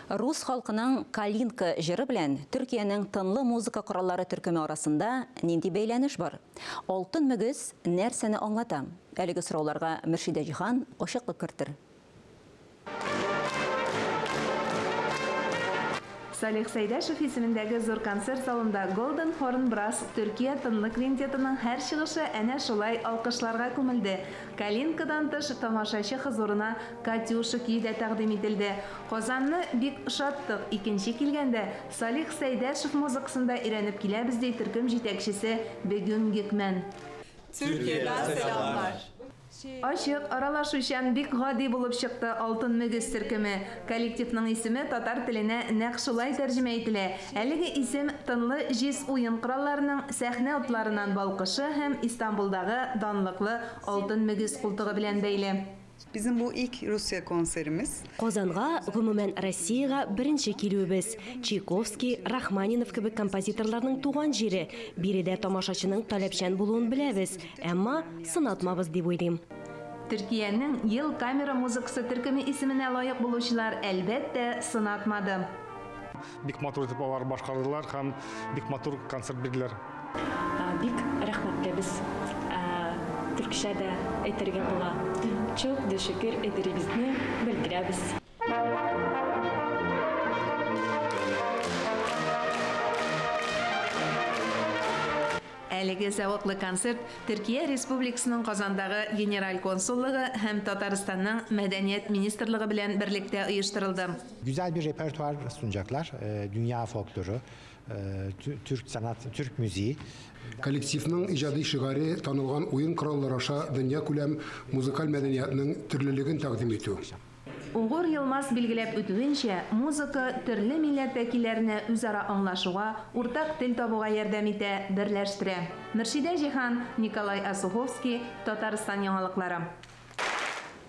Рус халкының Калинка җыры белән Төркиянең тынлы музыка кораллары төркеме арасында нинди бәйләнеш бар? Алтын мөгез нәрсәне аңлата? Әлеге сорауларга Мөршидә Җиһан ачыклык кертер. Салих Сәйдәшев исемендәге зур концерт залында Golden Horn Brass Төркия тынлы квинтетының һәр чыгышы әнә шулай алкышларга күмелде. Калинкадан тыш, тамашачы хозурына Катюша көе дә тәкъдим ителде. Казанны бик ошаттык, икенче килгәндә Салих Сәйдәшев музыкасын да өйрәнеп киләбез, ди төркем җитәкчесе Бегюм Гекмән. Türkiye'den selamlar. Ачык, аралашучан, бик гади булып чыкты Алтын мөгез төркеме. Коллективның исеме татар теленә нәкъ шулай тәрҗемә ителә. Әлеге исем тынлы җиз уен коралларының сәхнә утларыннан балкышы һәм Истанбулдагы данлыклы Алтын мөгез култыгы белән бәйле. Bizim bu ilk Rusya konserimiz. Казанга, гомумән, Россиягә беренче килүебез. Чайковский, Рахманинов кебек композиторларның туган җире. Биредә тамашачының таләпчән булуын беләбез, әмма сынатмабыз дип уйлыйм. Төркиянең Ел камера музыкасы төркеме исеменә лаек булучылар, әлбәттә, сынатмады. Бик матур итеп алар башкардылар һәм бик матур концерт бирделәр. Бик рәхмәтлебез. Төркчә дә әйтергә була. Чок дөшекер эдерибезне белдерәбез. Әлеге зәвыклы концерт Төркия Республикасының Казандагы Генераль консуллыгы һәм Татарстанның Мәдәният министрлыгы белән берлектә оештырылды. Güzel bir repertuar sunacaklar. Dünya folkloru, Türk sanat, Türk müziği. Коллективның иҗади шигаре, танылган уен кораллары аша дөньякүләм музыкаль мәдәниятның төрлелеген тәкъдим итү. Угур Йылмаз билгеләп үтүенчә, музыка төрле милләт вәкилләренә үзара аңлашуга, уртак тел табуга ярдәм итә, берләштерә. Мөршидә Җиһан, Николай Осуховский, Татарстан яңалыклары.